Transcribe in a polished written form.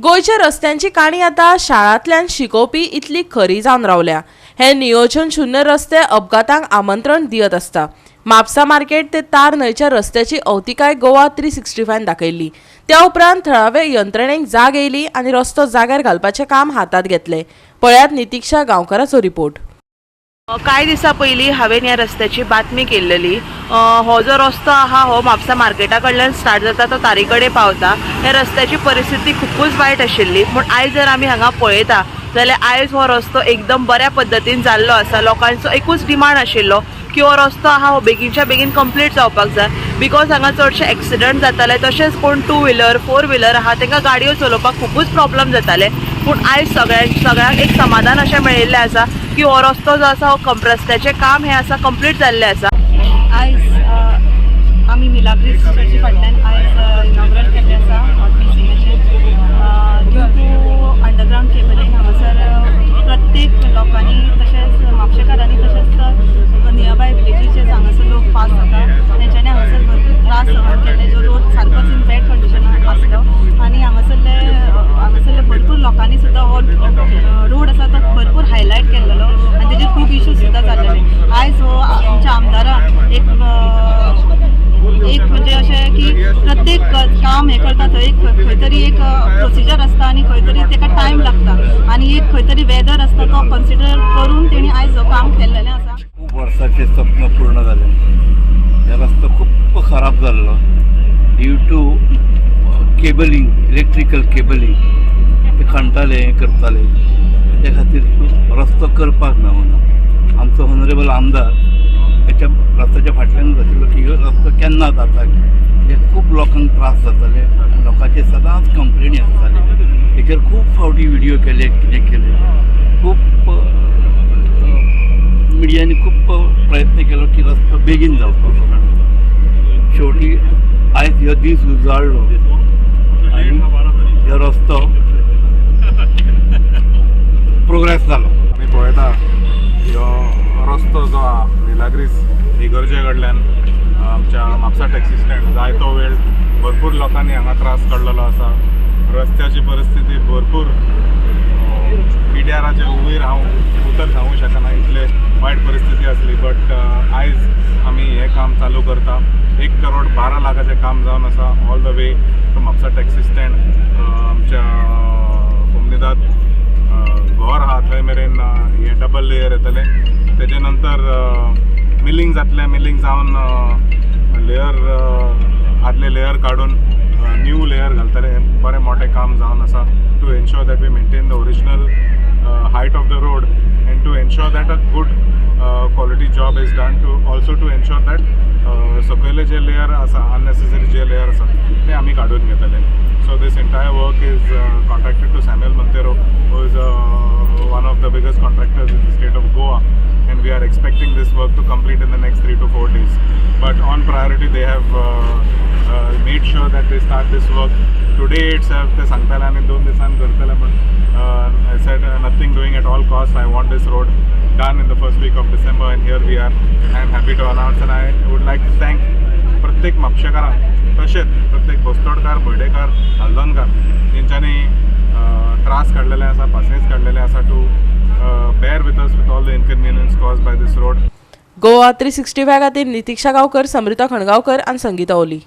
गोंयच्या रस्त्यांची काणी आतां शाळांतल्यान शिकोवपी इतली खरी जावन रावल्या. हे नियोजन शुन्य रस्ते अपघातांक आमंत्रण दियत आसता. म्हापसा मार्केट ते तार न्हंयच्या रस्त्याची अवतिकाय गोवा 365 दाखयल्ली. त्या उपरांत थळावे यंत्रणेक जाग येयली आनी रस्तो जाग्यार घालपाचें काम हातांत घेतलें. पळयात नितिक्षा गांवकाराचो रिपोर्ट. कांय दिसां पयलीं हांवें ह्या रस्त्याची बातमी केल्लेली. हो जो रस्तो आहा, हो म्हापसा मार्केटा कडल्यान स्टार्ट जाता, तो तारी कडेन पावता. ह्या रस्त्याची परिस्थिती खुबूच वायट आशिल्ली, पूण आयज जर आमी हांगा पळयता जाल्यार आयज हो रस्तो एकदम बऱ्या पद्दतीन जाल्लो आसा. लोकांचो एकूच डिमांड आशिल्लो की हो रस्तो आहा, हो बेगीनच्या बेगीन कंप्लीट जावपाक जाय, because हांगा चडशे एक्सिडंट जाताले. तशेंच कोण टू व्हिलर, फोर व्हिलर आहा, तांकां गाडयो चलोवपाक खुबूच प्रॉब्लम जाताले. पूण आयज सगळ्यांक एक समाधान अशें मेळिल्लें आसा की हो रस्तो जो आसा, हो रस्त्याचें काम हें आसा, कंप्लीट जाल्लें आसा. आयज आमी मिलाग्रीस चर्ची फाटल्यान आयज इनॉग्रल केल्लें आसा हॉट मिक्सिंगाचें. ड्यू टू अंडरग्रावंड केबलींग हांगासर प्रत्येक लोकांनी, तशेंच म्हापशेकारांनी, तशेंच नियरबाय विलेजीचे हांगासर लोक पास जाता, तेंच्यांनी हांगासर भरपूर त्रास सहन केल्ले, जो रोड सारकोच इन बॅड कंडिशनान आसलो. आनी हांगासरले भरपूर लोकांनी सुद्दां हो रोड आसा तो भरपूर हायलायट केल्लेलो आनी तेजेर खूब इश्यूज सुद्दां जाल्लेले. आयज हो आमच्या आमदारान एक एक म्हणजे अशें की प्रत्येक काम हें करता थंय खंय तरी एक प्रोसिजर आसता आनी खंय तरी ताका टायम लागता आनी एक खंय तरी वेदर आसता, तो कन्सिडर करून तेणी आयज हो काम केल्लेलें आसा. खूब वर्साचें स्वप्न पूर्ण जालें. हे रस्तो खूब खराब जाल्लो due to cabling, electrical cabling. ते खणटाले, हें करताले, त्या खातीर रस्तो करपाक मेळना. आमचो ऑनरेबल आमदार हेच्या रस्त्याच्या फाटल्यानूच आशिल्लो की ह्यो रस्तो केन्ना जाता, कित्याक खूब लोकांक त्रास जाताले आनी लोकांचे सदांच कंप्लेनी आसताले. हेचेर खूब फावटी व्हिडियो केले, कितें केले, खूब मिडियांनी खूब प्रयत्न केलो की रस्तो बेगीन जावचो म्हणून. शेवटी आयज हो दीस उजाळ्ळो आनी हो रस्तो प्रोग्रेस जालो. आमी पळयता, ह्यो रस्तो जो आहा, मिलाग्रीस इगर्जे कडल्यान आमच्या म्हापसा टॅक्सी स्टँड, जायतो वेळ भरपूर लोकांनी हांगा त्रास काडलेलो आसा. रस्त्याची परिस्थिती भरपूर पिड्याराचे वयर, हांव उतर सांगूंक शकना, इतले वायट परिस्थिती आसली. बट आयज आमी हें काम चालू करता. 1 करोड 12 लाखाचें काम जावन आसा, all the way to Mapusa taxi stand, आमच्या कोमनिदाद घर आहा थंय मेरेन हें डबल लेयर येतलें. तेजे नंतर मिलींग जातलें. मिलींग जावन लेयर, आदले लेयर काडून न्यू लेयर घालतले. हें बरें मोठें काम जावन आसा to ensure that we maintain the original height of the road and to ensure that a good quality job is done, to also to ensure that सकयले जे लेयर आसा, अननेसेसरी जे लेयर आसा, ते आमी काडून घेतले. So this entire work is contracted to Samuel Monteiro, who is one of the biggest contractors in the state of Goa, and we are expecting this work to complete in the next 3 to 4 days. But on priority, they have made sure that they start this work today itself. ते सांगताले आनी 2 दिसान करतले, पण I said, "Nothing doing. At all cost I want this road done in the first week of December," and here we are. I am happy to announce and I would like to thank प्रत्येक म्हापशेकारांक, तशेंच प्रत्येक बस्तोडकार, भोयडेकार, हळदोणकार, तेंच्यांनी त्रास काडलेले आसा, पासियेंस काडलेले आसा to bear with us with all the inconvenience caused by this road. Goa 365 खातीर नितिक्षा गांवकर, समृता खणगांवकर आनी संगीता ओली.